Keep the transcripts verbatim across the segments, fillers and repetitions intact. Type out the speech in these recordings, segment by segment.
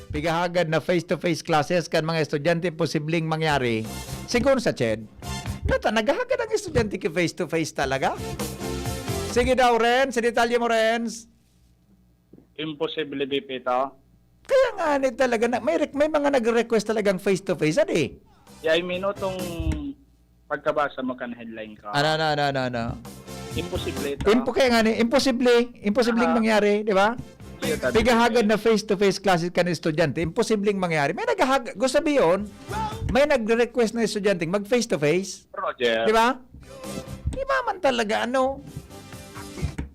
Pigahagad na face-to-face classes kan mga estudyante posibleng mangyari, sigon sa CHED. Nata, naghahagad ang estudyante ki face-to-face talaga? Sige daw, Renz. Detalye mo, Renz. Imposible, B P, ito. Kaya nga, ni talaga, na, may, rec- may mga nagre-request talagang face-to-face, adi? Yeah, I mean, no, itong pagkabasa mo kan headline ka. Ano, ano, ano, ano, ano? Imposible ito. Impo-, kaya nga ni, imposible. Imposibleng Aha. mangyari, di ba? Iyo, tabi Pigahagad ko. na face-to-face classes kan estudyante. Imposibleng mangyari. May naghahag-, gusto sabihin, may nagre-request na estudyante mag face-to-face. Roger. Di ba? Di ba man talaga, ano?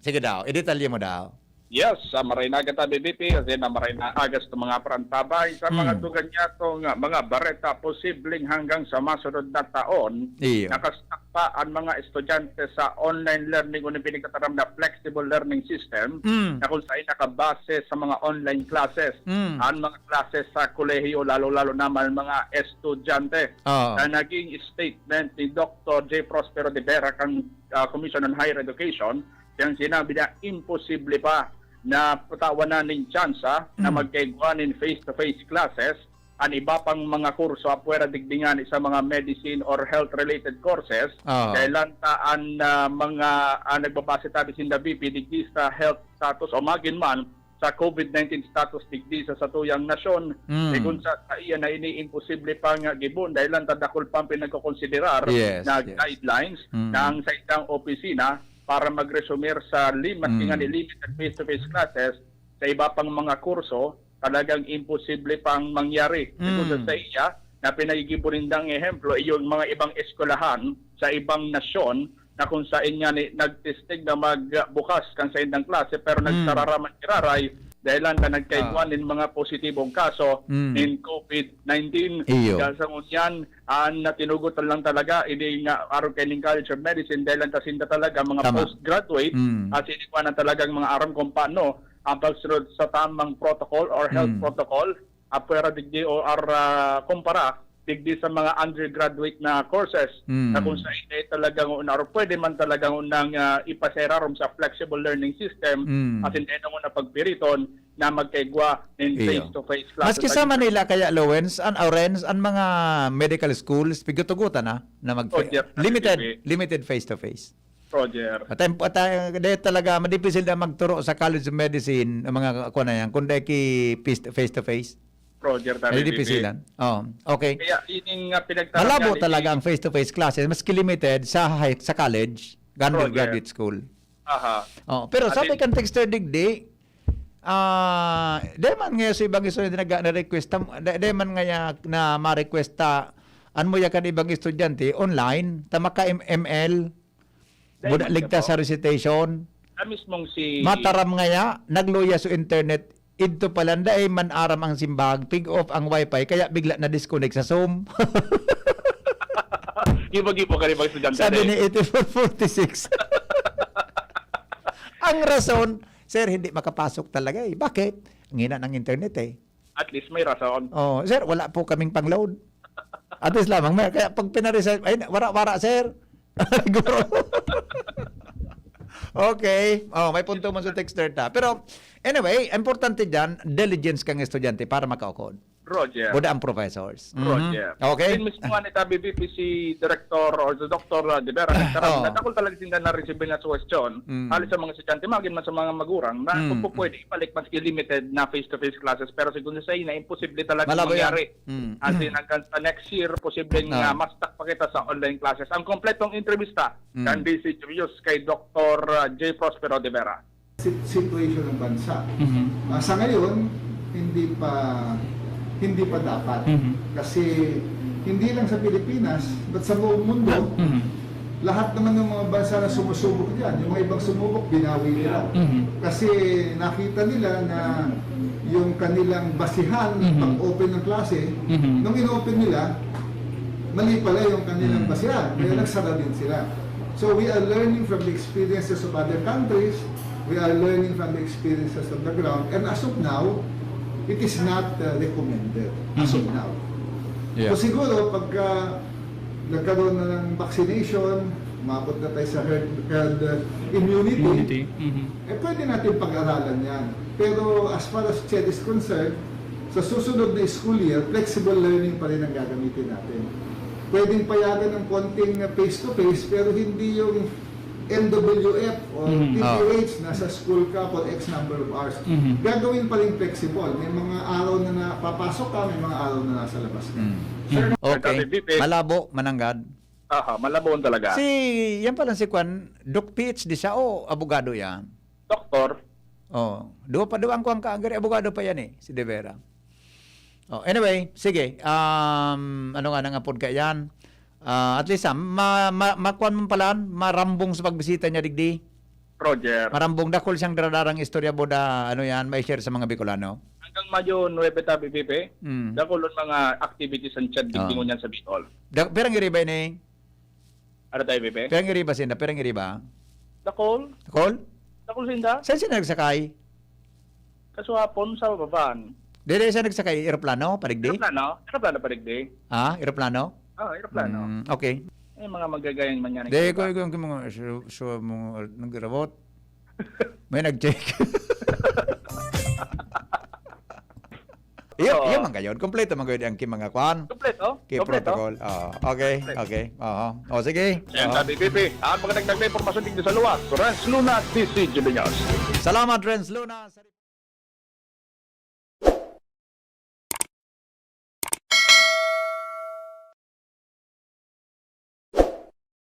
Sige daw, idetalye mo daw. Yes, sa Maray na Aga ta, B B P, kasi na Maray na Aga sa mga parantabay, sa mga Hmm. dugan niya to nga mga bareta, posibleng hanggang sa masunod na taon, Iyo. nakastak pa ang mga estudyante sa online learning o pinagtataram na flexible learning system Hmm. na kung saan nakabase sa mga online classes. Hmm. Ang mga classes sa kolehiyo, lalo-lalo naman mga estudyante. Oo. Na naging statement ni Doktor J Prospero de Vera, kang, ah, Commission on Higher Education, siyang sinabi na imposible pa na patawan na nin tsansa na Mm. magkaigwa nin face-to-face classes an iba pang mga kurso apwera digdi ngani sa mga medicine or health-related courses. Ah. Dahil lang ta an, ah, mga, ah, nagbabase tabi sinda, B P, digdi sa health status o magin man sa COVID nineteen status digdi sa satuyang nasyon. Mm. Sigon sa, sa iya na ini imposible pang gibon dahil lang ta dakul pang pinagkokonsiderar Yes, na yes. guidelines Mm. ng sa isang opisina para mag-resumir sa lim-, maski Mm. nga ni limited face-to-face classes, sa iba pang mga kurso, talagang imposible pang mangyari. Sigon Mm. sa iya, na pinagigibon nindang ehemplo, yung mga ibang eskwelahan sa ibang nasyon na kung saan nga ni, nagtistig na magbukas kan saindang klase, pero Mm. nagsarara man giraray, dahil lang na nagkaigwa Ah. nin mga positibong kaso Mm. nin COVID nineteen. Iyo. Dahil sa ngunyan, ang natinugot lang talaga, ini nga arog kaining College of Medicine, dahil lang ta sinda talaga mga Tama. postgraduate, Mm. at sinikwanan talagang mga aram kung paano ang pagsunod sa tamang protocol or health Mm. protocol, apwera digdi o ar, ah, kumpara digdi sa mga undergraduate na courses Mm. na kung saan, eh, talagang una, or pwede man talagang unang, ah, ipaserarom sa flexible learning system, Mm. asin dai na pagpiriton na magkaigwa nin Iyo. face-to-face classes. Maski sa Manila, kaya, Lawrence, an, Lawrence, an mga medical schools, pigtutugutan na, na mag-, Oh, Jeff, limited, P P. limited face-to-face. Roger. At ang, at ang, dahil talaga, madipisil na magturo sa College of Medicine, ang mga kuwan na yan, kung dahil ki face, face to face. Roger, Ay, tabi, dipisilan. Oh, okay. Kaya, ining, ah, pinagtarang Malabo niya ni talaga ang face-to-face classes, maski limited sa high, sa college, Roger. undergraduate school. Aha. Oh, pero At sabi in- kan texter digdi, ah, di man nga sa ibang estudyante nag-, na-request, tam-, di, di man nga ya-, na ma-request ta, an mo ya kan ibang estudyante, online, ta maka-M-, M L, Dahil buda, man ligtas siya sa po. recitation. Ah, mismong si Mataram ngaya, nagluya sa internet, idto pala, dai man aram ang simbag, pig-off ang wifi, kaya bigla na-disconnect sa Zoom. Gibo-gibo ka rin mga estudyante Sabi na ni eh. eighty-four forty-six. Ang rason, "Sir, hindi makapasok talaga eh." Bakit? Ang hina ng internet eh. At least may rason. Oh, "Sir, wala po kaming pang-load." At least lamang, may, kaya pag pinaresign, "Ay, wara, wara, sir." Siguro. Okay. Oh, may punto man sa texter ta. Pero, anyway, importante dyan, diligence kang estudyante para makaukod. Roger. Buda ang professors. Mhm. Roger. Okay. Yun mismo nga ni tabi, B P, si Director or si Doktor, ah, De Vera, nagkaroon Oo. na dakul talaga sinda na-receive na suggestion. Mm. Hali sa mga estudyante, magin man sa mga magurang, na Mm. kung po pwede, ibalik maski limited na face-to-face classes. Pero sigon sa ina, imposible talaga Malabo yan. mangyari. Mm. As in, hanggang sa next year, posibleng, Ah. ah, ma-stuck pa kita sa online classes. Ang kompletong entrevista, Mm. kan D C Julius kay Doktor, ah, J Prospero De Vera. Sit-, situation ng bansa. Mhm. Ah, sa ngayon, hindi pa, hindi pa dapat. Mhm. Kasi hindi lang sa Pilipinas, but sa buong mundo, Mhm. lahat naman ng mga bansa na sumusubok diyan, yung mga ibang sumubok, binawi nila. Mhm. Kasi nakita nila na yung kanilang basihan Mhm. pag-open ng klase, Mhm. nung in-open nila, mali pala yung kanilang Mhm. basihan. Kaya Mhm. nagsara din sila. So we are learning from the experiences of other countries. We are learning from the experiences on the ground. And as of now, it is not, uh, recommended. As of Mhm. now. Yeah. So siguro, pagka nagkaroon na ng vaccination, umabot na tayo sa herd, herd, uh, immunity, Immunity. Mhm. eh, pwede natin pag-aralan yan. Pero as far as CHED is concerned, Sa susunod na school year, flexible learning pa rin ang gagamitin natin. Pwedeng payagan ng konting face-to-face, pero hindi yung N W F o Mm. T P H, nasa school ka for X number of hours. Mhm. Gagawin pa rin flexible. May mga araw na napapasok ka, may mga araw na nasa labas ka. Mm. Sir, Okay. Sir David, eh. Malabo, mananggad. Aha, malabon talaga. Si, yan pala si Kwan, Doc P H D siya o abogado yan? Doktor, Oh, duwa pa duwa ang kuwan ka, agari abogado pa yan eh, si De Vera. Oh, anyway, sige. Um, ano nga nang apod ka yan? Ah, at least, ah, ma, ma, makuan mo pala, marambong sa pagbisita niya digdi. Roger. Marambong dakol siyang daradarang istorya boda, ano yan, may share sa mga Bicolano. Hanggang Mayo nuebe tabi, Pipe. Mm. Dakulon mga activities ang chat Ah. digdingon yan sa Bicol. Da, pirang iri ba ini? Ano tayo, Pipe? Pirang iri ba sinda? Pirang iri ba? Dakol? Dakol? Dakol sinda? Saan sila nagsakay? Kasuhapon sa babaan. Dili siya nagsakay eroplano, padigdi? Aeroplano? Aeroplano pa digdi? Ha? Eroplano? Ah, aeroplano. Mm, okay. Eh, mga magagayang man yan. Di ko yung mga so, so, mga nagrabot. May nag-check. Iyo, Oo. iyo man kayo. Kompleto man kayo ang ki mga kwan. Kompleto? Ki Kompleto? protocol. Oh, okay, Kompleto. Okay. Oho. O sige. Yan, Oo. sabi, Pipe. Ang mga nagtagna impormasyon dito sa luwas. Renz Luna, D C G B News. Salamat, Renz Luna.